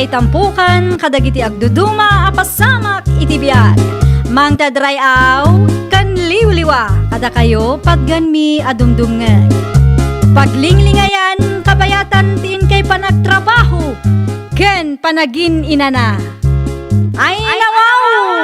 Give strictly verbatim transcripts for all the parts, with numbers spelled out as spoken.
Itampukan kadagiti agduduma a pasamak iti biag. Mangted ray-aw ken liwliwa kadakayo patgenmi a dumdumngeg. Paglinglingayan kabayatan ti inkay panagtrabaho ken panagin-inana. Ay, nawaw!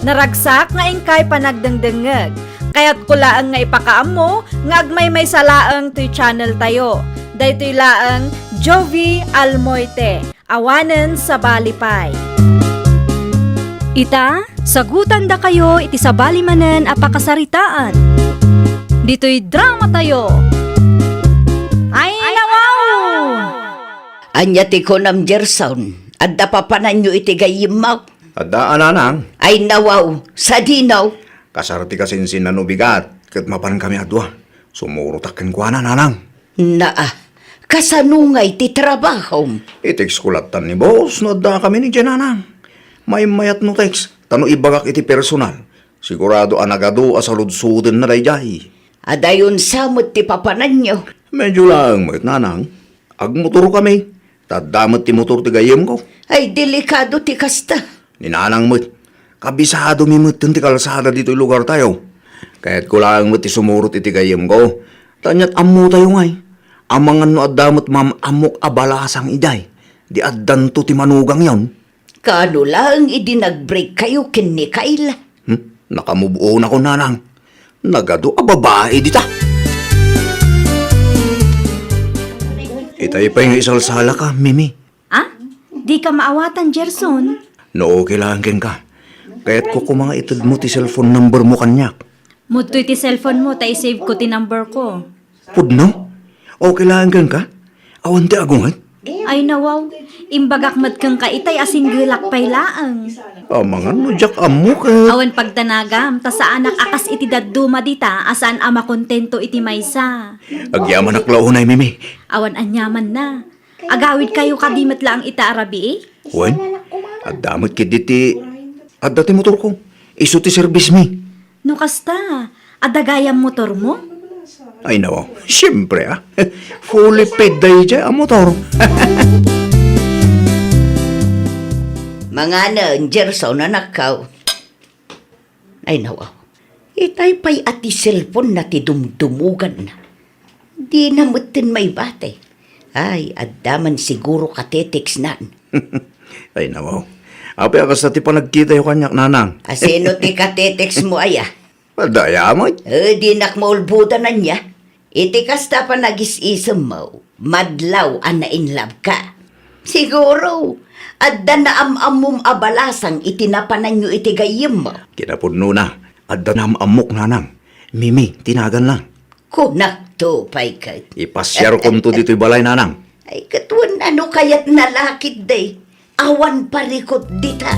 Naragsak nga inkay panagdengdengngeg. Kayatko laeng nga ipakaammo nga agmaymaysa laeng toy channel tayo. Daytoy laeng Jovie Almoite, awanen sabali pay. Ita, sagutandakayo iti sabali manen a pakasaritaan. Ditoy drama tayo. Ay, nawaw! Ania ti kunam, Gerson? Adda papananyo iti gayyemmo? Adda a, nanang. Ay, nawaw, sadino? Kasar ti kasinsinnan no bigat, ket mapankami a dua. Sumurotak kenkuana, nanang. Naa, kasano ngay ti trabahom? I-text ko lattan ni boss no adda kami ni Jen, nanang. Maimmayat no text, ta no ibagak iti personal, sigurado a nagadu a saludsodenna daydiay. Adayon sa met ti papananyo? Medyo laeng met, nanang. Agmotor kami. Ta adda met ti motor ti gayyemko. Ay, delikado ti kasta. Ni nanang met, kabisadomi metten ti kalsada ditoy lugartayo. Kayatko laeng met ti sumurot iti gayyemko. Ta ania't ammotayo ngay, amangan no adda met maam-ammok a balasang idiay, di addanto ti manugangyon. Kaano laeng idi nag-break kayo ken ni Kyle? Hmm? Nakamove on ako, nanang. Nagadu a babai dita. Itay pay nga isalsalaka, Mimi. Ah? Dika maawatan, Gerson? No, okay lang kenka. Kayatko koma nga itedmo ti cellphone number mo kaniak. Mudtoy ti cellphone mo, ta i-save ko ti number ko. Pudno? Okay laeng kenka? Awan ti agunget? Ay, nawaw. Imbagak met kenka itay a singgelak pay laeng. Amangan no diak ammo ket. Awan pagdanagam, ta saanak a kas iti dadduma dita a saan a makontento iti maysa. Agyamanak la unay, Mimi. Awan aniamanna. Agawidkayo kadi met laeng ita a rabii? Wen, adda met ketdi ti, adda ti motorko. Isu ti serbismi. No kasta, adda gayam motormo? Ay, nawaw. Siempre, ah. Fully paid daydiay a motor. Manganen, Gerson, anakkaw. Ay, nawaw. Itay pay a ti cellphone na ti dumdumuganna. Dina metten maibati. Ay, adda man siguro katetextnan. Ay, nawaw. Apay a kasta ti panagkitayo kaniak, nanang? Asino ti katetext mo aya? Adda aya met. Eh, dinak maulbodan ania. Iti kasta panagis-isemmo, madlaw a na-in love ka. Siguro, adda naam-ammom a balasang iti napananyo iti gayyemmo. Kinapudnona, adda naam-ammok, nanang. Mimi ti naganna. Kunakto pay ket. Ipasiarkonto ditoy balay, nanang. Ay, ket wen ano kayatna la ketdi? Awan parikut dita.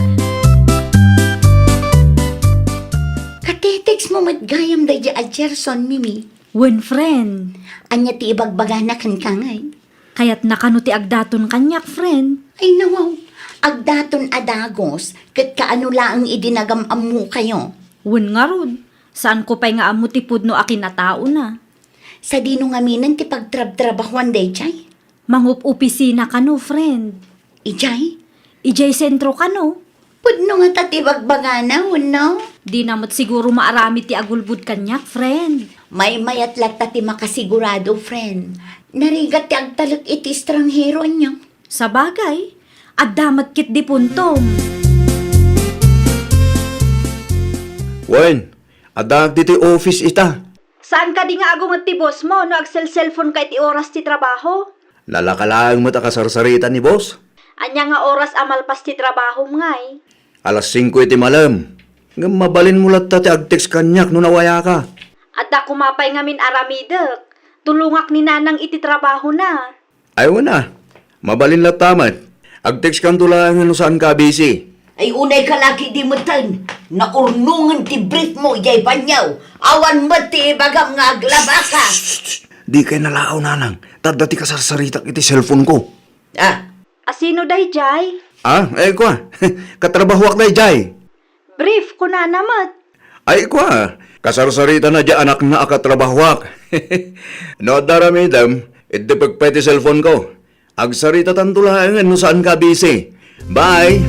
Katetext mo met gayam daydiay a Gerson, Mimi. Wen, friend. Ania ti ibagbagana kenka ngay? Kayatna kano ti agdaton kaniak, friend? Ay, nawaw. Agdaton a dagus, ket kaano laeng idi nagam-ammokayo? Wen ngarud, saanko pay nga ammo ti pudno a kinataona. Sadino ngaminen ti pagtrabtrabahuan daydiay? Mangup-opisina kano, friend. Idiay? Idiay sentro kano. Pudno ngata ti bagbagana, wenno? Dina met siguro maaramid ti agulbod kaniak, friend. Maymayat latta ti makasigurado, friend. Narigat ti agtalek iti estranghero, ania? Sabagay, adda met ketdi puntom. Wen, addaak ditoy office ita. Saan kadi nga agunget ti boss mo no agselselfonka iti oras ti trabaho? Nalaka laeng met a kasarsarita ni boss. Ania nga oras a malpas ti trabahom ngay? Alas singko iti malem. Ngem mabalinmo latta ti agtext kaniak no nawayaka. Adda koma pay ngamin aramidek. Tulongak ni nanang iti trabahona. Ay, wen a. Mabalin latta met. Agtextkanto laeng no saanka a busy. Ay, unayka la ketdi metten. Naurnongen ti brief mo idiay banio. Awan met ti ibagam nga aglabaka. Dikay nalaaw, nanang. Ta adda ti kasarsaritak iti cellphone ko. Ah. Asino daydiay? Ah, ay, kua. Katrabahoak daydiay. Brief, kunana met. Ay, kua, kasarsaritana diay anakna a katrabahoak. No adda aramidem, Iddepek pay ti cellphone ko. Agsaritatanto laengen no saanka busy. Bye!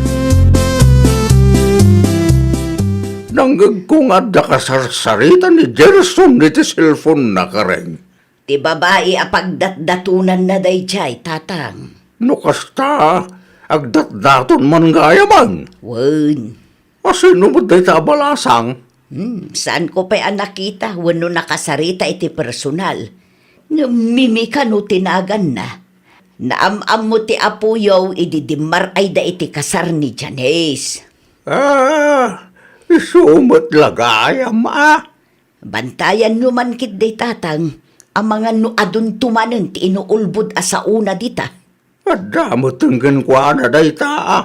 Nangngegko nga adda kasarsarita ni Gerson iti cellphone na, Karen. Ti babai a pagdatdatonanna daydiay, Tatang. No kasta, agdatdaton man gayamen. Wen. Asino met dayta a balasang? Hmm, saanko pay a nakita wenno nakasarita iti personal. Ngem Mimi kano ti naganna. Naam-ammo ti apoyo idi dimmar-ayda iti kasar ni Janice. Ah, isu met la gayam, a. Bantayanyo man ketdi, Tatang, amangan no adunto manen ti inuulbod a saona dita. Adda met kenkuana dayta, a.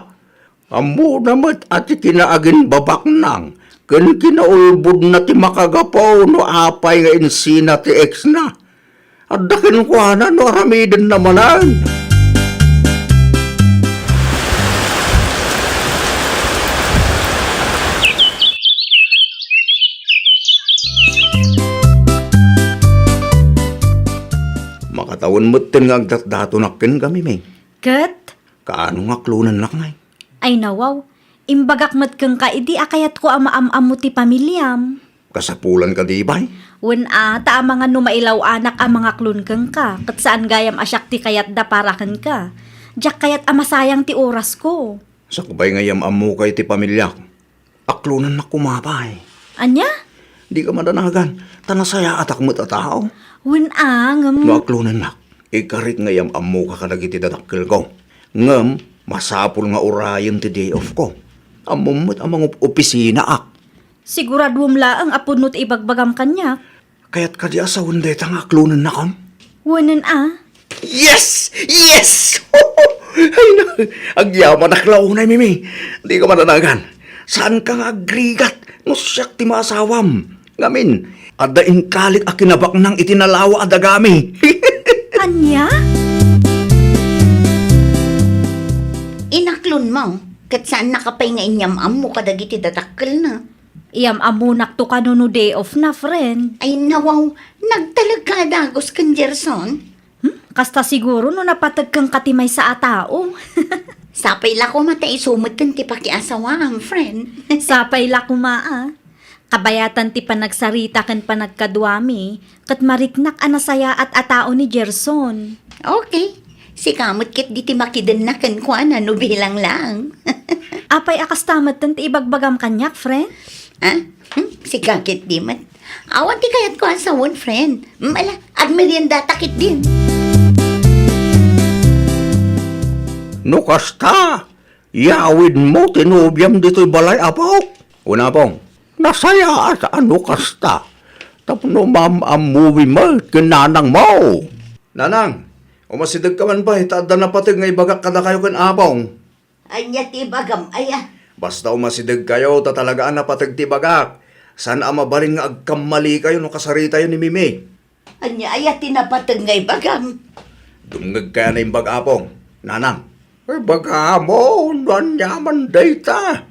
Ammona met a ti kinaaginbabaknang ken kinaulbodna ti makagapu no apay nga insina ti ex-na. Adda kenkuana no aramidenna manen. Makatawen metten nga agdatdatonak kenka, Mimi. Ket? Kaano nga aklonennak ngay? Ay, nawaw. Imbagak met kenka idi a kayatko a maam-ammo ti pamiliam. Kasapulan kadi, bay? Wen a, ta amangan no mailaw-anak a mangaklon kenka, ket saan gayam a siak ti kayatda para kenka. Diak kayat a masayang ti orasko. Sakbay nga iyam-ammok iti pamiliak, aklonennak koma, bay. Ania? Dika madanagan, ta nasayaatak met a tao. Wen a, ngem. No aklonennak, ikarik nga iyam-ammoka kadagiti dadakkelko. Ngem, masapul nga urayen ti day off ko. Ammom met a mangup-opisinaak. Siguraduem laeng a pudno ti ibagbagam kaniak. Kayat kadi a sawen dayta nga aklonennakon? Wenen a. Yes! Yes! Ay na, agyamanak la unay, Mimi. Dika madanagan. Saanka nga agrigat no siak ti maasawam. Ngamin, adda inkalik a kinabaknang iti nalawa a dagami. Ania? Inaklonmo, ket saannaka pay nga inyam-ammo kadagiti dadakkelna. Iyam-ammonakto kano no day off na, friend. Ay, nawaw, nagtalekka a dagus ken Gerson? Hmm? Kasta siguro no napateg kenka ti maysa a tao. Sapay la koma ta isu metten ti pakiasawaam, friend. Sapay la koma, a. Kabayatan ti panagsarita ken panagkaduami, ket mariknak a nasayaat a tao ni Gerson. Okay. Sika met ketdi ti makidenna kenkuana no bilang laeng. Apay a kasta metten ti ibagbagam kaniak, friend? Ah? Hmm? Sika ketdi met. Awan ti kayatko a sawen, friend. Hmm, ala, agmeriendata ketdi. No kasta, yawidmo ti nobiam ditoy balay, Apok? Wen, Apong. Nasayaat a no kasta. Tapno maam-ammomi met ken nanangmo. Nanang, umasidegka man pay ta adda napateg nga ibagak kadakayo ken Apong. Ania ti ibagam, aya? Basta umasidegkayo ta talaga a napateg ti ibagak. Saan a mabalin nga agkammalikayo no kasaritayo ni Mimi. Ania aya ti napateg nga ibagam? Dumngegkay a naimbag, Apong, Nanang. Ibagamo no aniaman dayta.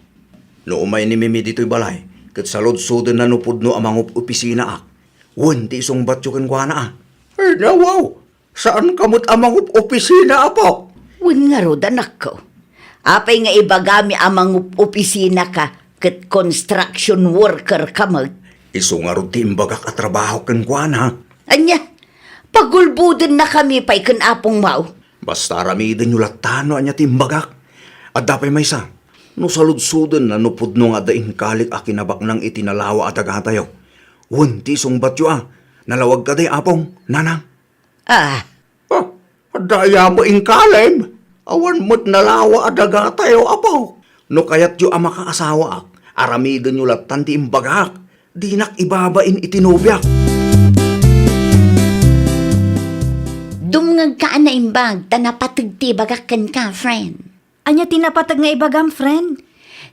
No umay ni Mimi ditoy balay, ket saludsodenna no pudno a mangup-opisinaak. Wen ti isungbatyo kenkuana, a. Ay, nawaw. Saanka met a mangup-opisina, Apok? Wen ngarud, anakko. Apay nga ibagami a mangup-opisinaka ket construction worker ka met? Isu ngarud ti imbagak a trabaho kenkuana. Ania? Pagulbodennakami pay ken Apong Mao. Basta aramidenyo latta no ania ti imbagak. Adda pay maysa, no saludsodenna no pudno nga adda inkalik a kinabaknang iti nalawa a dagatayo. Wen ti isungbatyo a, nalawag kadi, Apong, Nanang? Ah. Ah, adda aya met inkalim? Awan met nalawa a dagatayo, Apo. No kayatyo a makaasawaak, aramidenyo lattan ti imbagak. Dinak ibabain iti nobiak. Dumngegka a naimbag, ta napateg ti ibagak kenka, friend. Ania ti napateg nga ibagam, friend?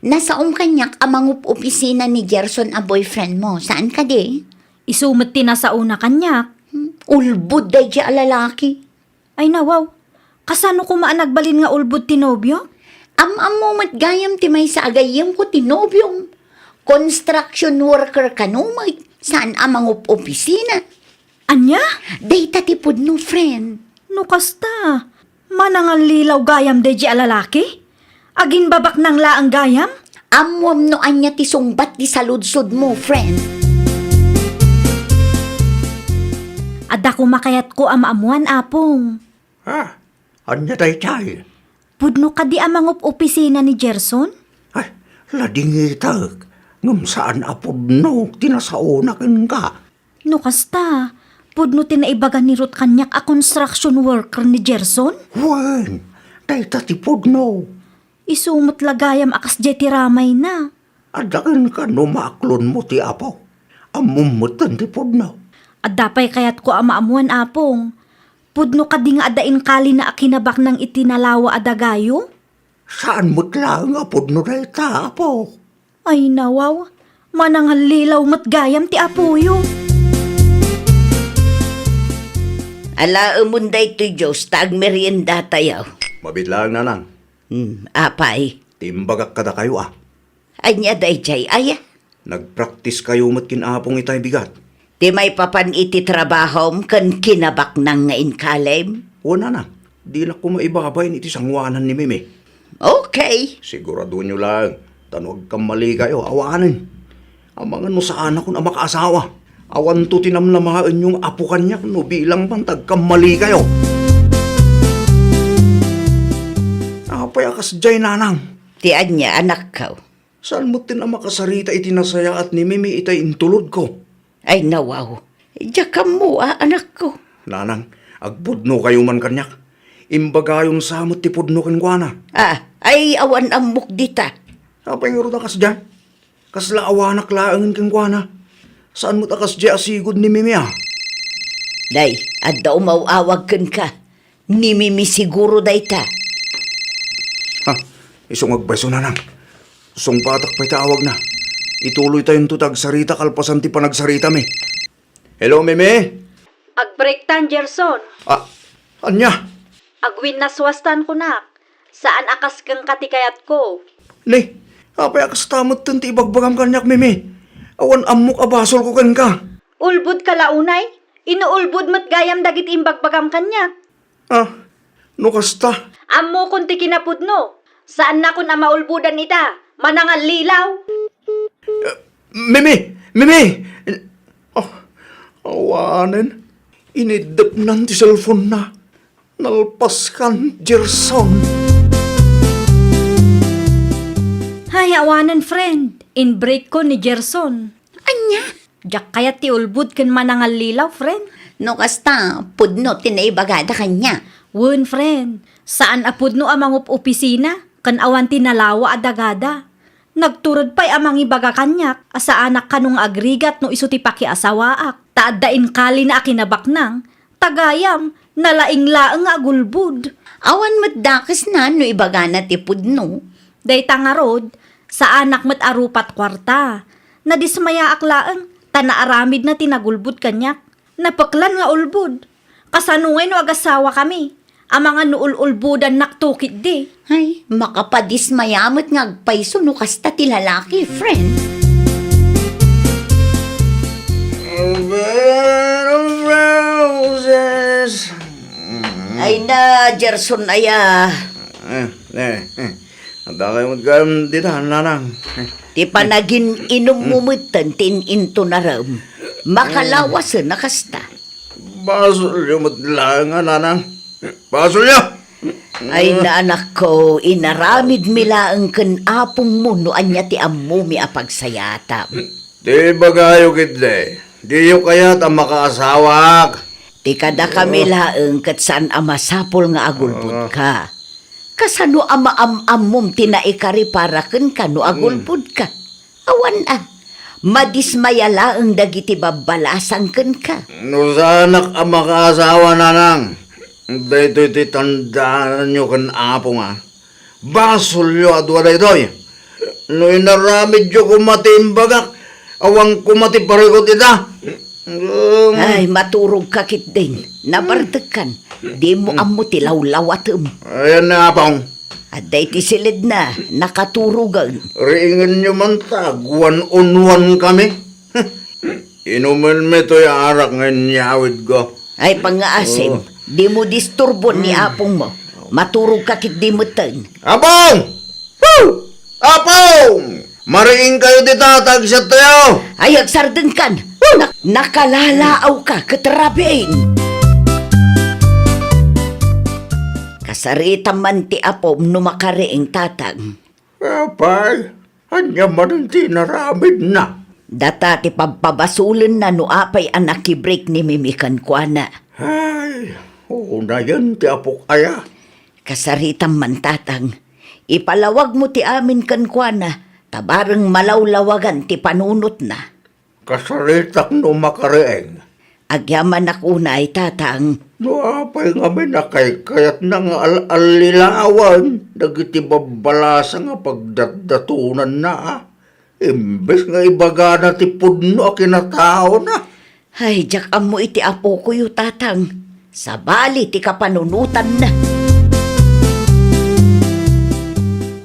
Nasaom kaniak a mangup-opisina ni Gerson a boyfriend mo, saan kadi? Isu met ti nasaona kaniak. Hmm, ulbod daydi a lalaki. Ay, nawaw. Kasano koma a nagbalin nga ulbod ti nobiok? Am-ammo met gayam ti maysa a gayyemko ti nobiom. Construction worker kano met, saan a mangup-opisina. Ania? Dayta ti pudno, friend. No kasta, manangallilaw gayam daydi a lalaki? Aginbabaknang laeng gayam? Ammoam no ania ti sungbat ti saludsodmo, friend. Adda koma kayatko a maammoan, Apong. Ah, ania daytay? Pudno kadi a mangup-opisina ni Gerson? Ay, ladingitek. Ngem saan a pudno ti nasaona kenka. No kasta, pudno ti naibaga ni Ruth kaniak a construction worker ni Gerson? Wen, dayta ti pudno. Isu met la gayam a kasdiay ti ramayna. Adda kenka no maaklonmo ti Apo. Ammom metten ti pudno. Adda pay kayatko a maammoan, Apong. Pudno kadi nga adda inkalina a kinabaknang iti nalawa a dagayo? Saan met laeng a pudno dayta, Apo. Ay, nawaw. Manangallilaw met gayam ti apoyo. Alaemon daytoy, Diyos, ta agmeriendatayo. Mabiit laeng, Nanang. Hmm, apay? Ti imbagak kadakayo, a. Ania daydiay aya? Nagpraktiskayo met ken Apong itay bigat. Ti maipapan iti trabahom ken kinabaknang nga inkalim? Wen, Nanang, dinak koma ibabain iti sangoanan ni Mimi. Okay. Siguradoenyo laeng, ta no agkammalikayo, awanen. Amangan no saanakon a makaasawa. Awanto ti namnamaenyo nga apo kaniak no bilang man ta agkammalikayo. Apay a kasdiay, Nanang? Ti ania, anakko? Saan metten a makasarita iti nasayaat ni Mimi itay intulodko? Ay, nawaw. Diak ammo, a, anakko. Nanang, agpudnokayo man kaniak. Imbagayon sa met ti pudno kenkuana. Ah, ay, awan ammok dita. Apay ngarud a kasdiay? Kasla awanak laengen kenkuana. Saan met a kasdiay a sigud ni Mimi, a? Day, adda umaw-awag kenka. Ni Mimi siguro dayta. Ha, isu nga agpayso, Nanang. Sungbatak pay ti awagna. Ituloytayonto ti agsarita kalpasan ti panagsaritami. Hello, Mimi? Agbreaktan, Gerson. Ah, ania? Agwinnaswastan kunak. Saan a kas kenka ti kayatko. Ni, apay a kasta metten ti ibagbagam kaniak, Mimi? Awan ammok a basolko kenka. Ulbodka la unay? Inuulbod met gayam dagiti imbagbagam kaniak. Ah, no kasta? Ammokon ti kinapudno. Saannakon a maulbodan ita. Manangallilaw. Eh, Mimi! Mimi! Oh, awanen. Iniddepnan ti cellphone-na. Nalpaskan, Gerson. Hay, awanen, friend. In-break-ko ni Gerson. Ania? Diak kayat ti ulbod ken manangallilaw, friend. No kasta, pudno ti naibagada kaniak. Wen, friend. Saan a pudno a mangup-opisina ken awan ti nalawa a dagada. Nagtured pay a mangibaga kaniak a saanak kano nga agrigat no isu ti pakiasawaak, ta adda inkalina a kinabaknang, ta gayam, nalaing laeng nga agulbod. Awan met dakesna no ibagana ti pudno. Dayta ngarud, saanak met a rupat kuarta. Nadismayaak laeng, ta naaramidna ti nagulbod kaniak. Napeklan nga ulbod. Kasano ngay no agasawakami? Amangan no ul-ulbodannakto ketdi. Ay, makapadismaya met nga agpayso no kasta ti lalaki, friend. A bed of roses. Ay na, Gerson, aya. Eh, eh, eh. Adda kayo met gayam dita, Nanang. Ti panagin-inummo metten ti in-intonarem. Makalawasen a kasta. Basolyo met laeng a, Nanang. Basolyo! Ay na, anakko, inaramidmi laeng ken apongmo no ania ti ammomi a pagsayaatam. Ti ibagayo ketdi, diyo kayat a makaasawaak. Ti kadakami laeng ket saan a masapul nga agulbodka. Kasano a maam-ammom ti naikaripara kenka no agulbodka? Awan a. Madismaya laeng dagiti babbalasang kenka. No saanak a makaasawa, Nanang, daytoy ti tandaanyo ken Apo nga basolyo a dua daytoy. No inaramidyo koma ti imbagak, awan koma ti parikut ita. Ay, maturogka ketdin. Nabartekkan. Dimo ammo ti lawlawatem. Ayan na, Apong. Adda iti siledna, nakaturogen. Riingenyo man ta, agwan-unwan kami. Inumenmi toy arak nga inyawidko. Ay, pangngaasim, Oh. dimo disturbon ni Hmm. apongmo. Maturogka ketdi metten. Apong! Woo! Apong! Mariingkayo ti tatag, siak tayo! Ay, agsardengkan! Woo! Nak-, nakalalaawka ket rabiin! Kasaritam man ti apom no makariing, tatang. Apay, ania manen ti inaramidna? Data ti pabpabasolenna no apay a nakibrek ni Mimi kenkuana. Ay, unayen ti apok aya. Kasaritam man, tatang. Ipalawagmo ti amin kenkuana, ta bareng malawlawagan ti panunotna. Kasaritak no makariing. Agyamanak unay, tatang. No apay ngamin a kaykayatna nga al-allilawan dagiti babbalasang a pagdatdatonanna, a? Imbes nga ibagana ti pudno a kinataona. Ay, diak ammo iti apokoyo, tatang. Sabali ti kapanunotanna.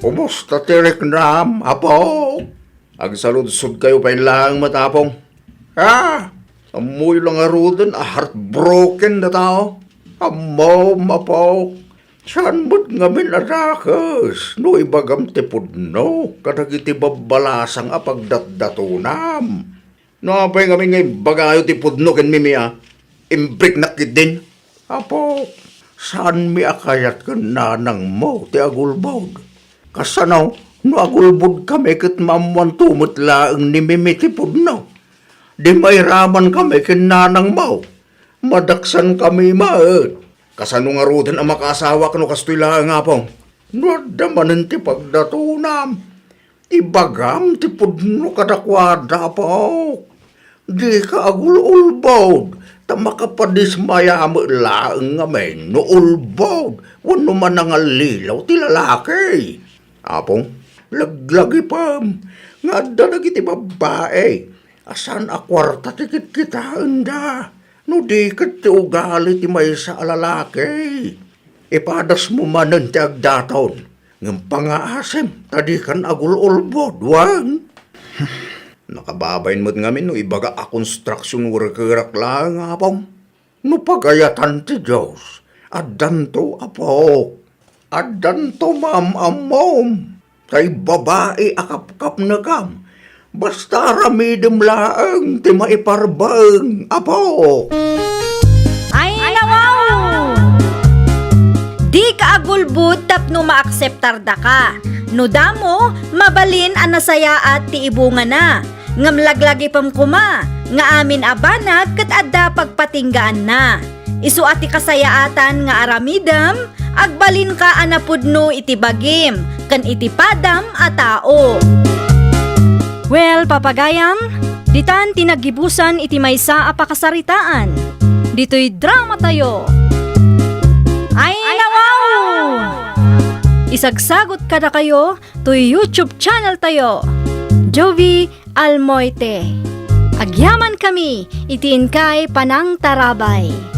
Kumusta ti riknam, apo? Agsaludsodkayo pay laeng met, apong. Ah, ammoyo la ngaruden a heartbroken dataw. Ammom, apo. Saan met ngamin a dakes no ibagam ti pudno kadagiti babbalasang a pagdatdatonam. No apay ngamin nga imbagayo ti pudno ken Mimi a, imbriknak ketdin. Apo, saanmi a kayat ken nanangmo ti agulbod. Kasano no agulbodkami ket maammoanto met laeng ni Mimi ti pudno? Di mairamankami ken nanangmo. Madaksankami met. Kasano ngaruden a makaasawak no kastoy laeng, apong? No adda manen ti pagdatonam, ibagam ti pudno kadakuada, apok. Dika agul-ulbod, ta makapadismaya met laeng ngamin no ulbod wenno manangallilaw ti lalaki. Apong, laglagipem nga adda dagiti babbai a saan a kuarta ti kitkitaenda, no di ket ti ugali ti maysa a lalaki. Ipadasmo manen ti agdaton, ngem pangngaasim ta dikan agul-ulbod, wen? Nakababain met ngamin no ibaga a construction workerak laeng, apong. No pagayatan ti Dios, addanto, apok. Addanto maam-ammom. Tay babai a kapkapnekam. Basta aramidem laeng ti maiparbeng, apok. Ay, nawaw! Dika agulbod tapno maakseptardaka. No damo, mabalin a nasayaat ti ibungana. Ngem laglagipem koma nga amin a banag ket adda pagpatinggaanna. Isu a ti kasayaatan nga aramidem, agbalinka a napudno iti bagim ken iti padam a tao. Well, papagayam, ditan ti naggibusan iti maysa a pakasaritaan. Ditoy dramatayo. Ay, nawaw! Isagsagot kadakayo toy YouTube channel tayo, Jovie Almoite. Agyaman kami iti inkay panangtarabay.